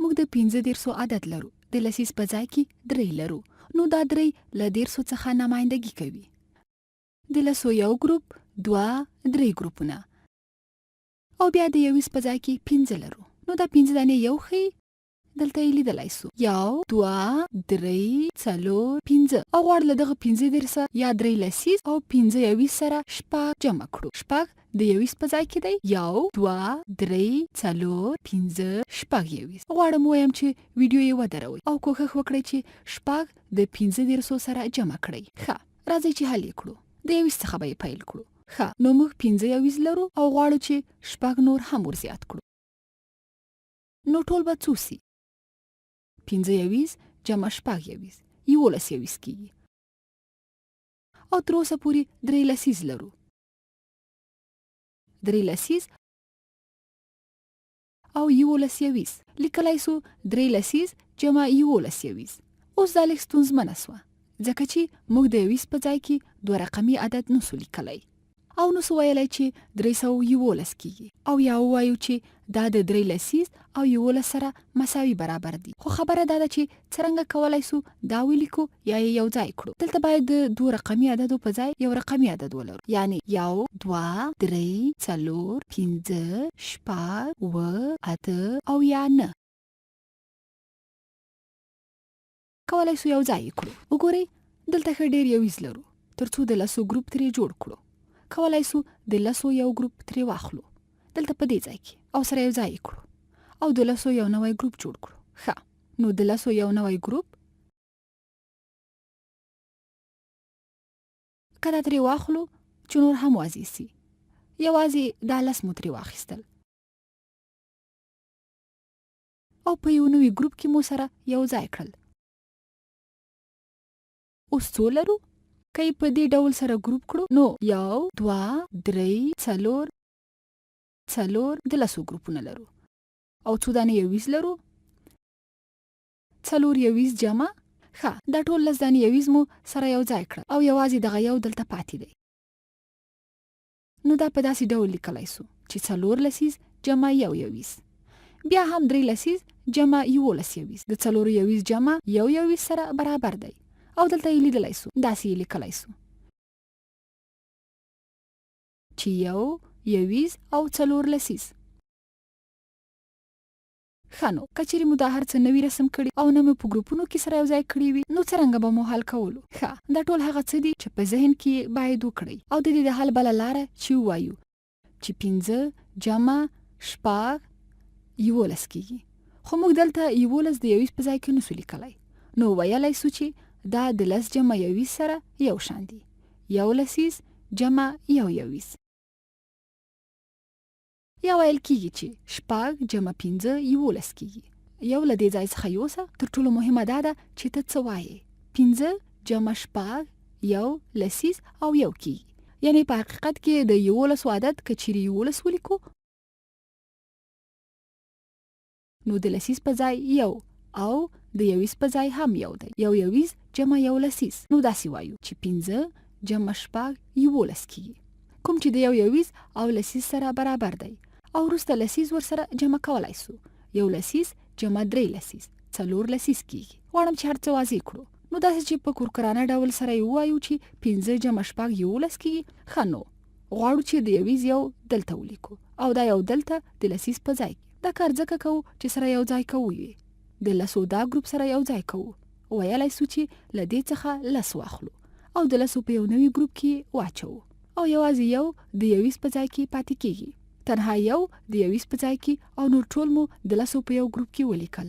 موږ د پنځه دېرسو عدد لرو، د لسیز په ځای کې درې لرو، نو دا درې له دېرسو څخه نمایندګي کوي. د لسو یو ګروپ، دوه، درې ګروپونه. او بیا د یویز په ځای کې پنځه لرو، نو دا پنځه دانې یو ښیي، دلته یې لیدلای سو. یو، دوه، درې، څلور، پنځه. او غواړو له دغه پنځه دېرسه یا درې لسیز او پنځه یویز سره شپږ جمع کړو. شپږ د یویز په ځای کې دی. یو، دوه، درې، څلور، پنځه، شپږ یویز. غواړم ووایم چې ویډیو یې ودروئ او کوښښ وکړئ چې شپږ د پنځه دېرسو سره جمع کړئ. ښه، راځئ چې حل یې کړو. د یویز څخه به یې پیل کړو. ښه، نو موږ پنځه یویز لرو او غواړو چې شپږ نور هم ورزیات کړو. نو ټول به څو سي؟ پنځه یویز جمع شپږ یویز 11 یویز کیږي. او تر اوسه پورې درې لسیز لرو. درې لسیز او 11 یویز لیکلای سو، درې لسیز جمع 11 یویز. اوس دا لږ ستونزمنه سوه، ځکه چې موږ د یویز په ځای کې دوه رقمي عدد نسو لیکلی او نسو ویلی چې 311 کیږي او یا ووایو چې دا د درې لسیز او 11 سره مساوي برابر دي. خو خبره دا ده چې څرنګه کولای سو دا ولیکو یا یې یو ځای کړو؟ دلته باید د دوو رقمي عددو په ځای یو رقمي عدد ولرو، یعنې یو، دوه، درې، څلور، پنځه، شپږ، اووه، اته او یا نه. کولای سو یو ځای یې کړو. وګورئ، دلته ښه ډېر یویز لرو، تر څو د لسو ګروپ ترې جوړ کړو. کولای سو د لسو یو ګروپ ترې واخلو دلته په دې ځای کې او سره یو ځای یې کړو او د لسو یو نوی ګروپ جوړ کړو. ښه، نو د لسو یو نوی ګروپ که دا ترې واخلو چې نور هم واضح سي، یوازې دا لس مو ترې واخیستل او په یو نوي ګروپ کې مو سره یو ځای کړل. اوس څو لرو؟ که یې په دې ډول سره ګروپ کړو نو یو، دوه، درې، څلور، څلور د لسو ګروپونه لرو. او څو دانې یویز لرو؟ څلور یویز جمع. ښه، دا ټول لس دانې یویز مو سره یو ځای کړل او یوازې دغه یو دلته پاتې دی. نو دا په داسې ډول لیکلای سو چې څلور لسیز جمع یو یویز، بیا هم درې لسیز جمع 11 یویز د څلورو یویز جمع یو یویز سره برابر دی. او دلته یې لیدلای سو، داسې یې لیکلای سو چې یو یویز او څلور لسیز. ښه، نو که چېرې مو دا هر څه نه وي رسم کړي او نه مو په ګروپونو کې سره یو ځای کړي وي، نو څرنګه به مو حل کولو؟ ښه، دا ټول هغه څه دي چې په ذهن کې یې باید وکړئ. او د دې د حل بله لاره چې ووایو چې پنځه جمع شپږ 11 کېږي، خو موږ دلته 11 د یویز په ځای کې نسو لیکلی، نو ویلی سو چې دا د لس جمع یویز سره یو شان دي، یو لسیز جمع یو یویز. یا ویل کیږي چې شپږ جمع پنځه 11 کیږي. یو له دې ځای څخه یوسه، تر ټولو مهمه دا ده چې ته څه وایې. پنځه جمع شپږ یو لسیز او یو کیږي، یعنې په حقیقت کې د یوولسو عدد که چیرې 11 ولیکو نو د لسیز په ځای یو او د یویز په ځای هم یو دی، یو یویز جمع یو لسیز. نو داسې وایو چې پنځه جمع شپږ 11 کیږي، کوم چې د یو یویز او لسیز سره برابر دی. او وروسته لسیز ورسره جمع کولای سو، یو لسیز جمع درې لسیز څلور لسیز کیږي. غواړم چې هر څه واضح کړو، نو داسې چې په کورکرانه ډول سره یې ووایو چې پنځه جمع شپږ 11 کیږي. ښه، نو غواړو چې د یویز یو دلته ولیکو او دا یو دلته د لسیز په ځای کې. دا کار ځکه کوو چې سره یو ځای کوو یې، د لسو دا ګروپ سره یو ځای کوو. ویلای سو چې له دې څخه لس واخلو او د لسو په یو نوي ګروپ کې یې واچوو او یوازې یو د یویز په ځای کې پاتې کیږي، تنها یو د یویز په ځای کې، او نور ټول مو د لسو په یو ګروپ کې ولیکل.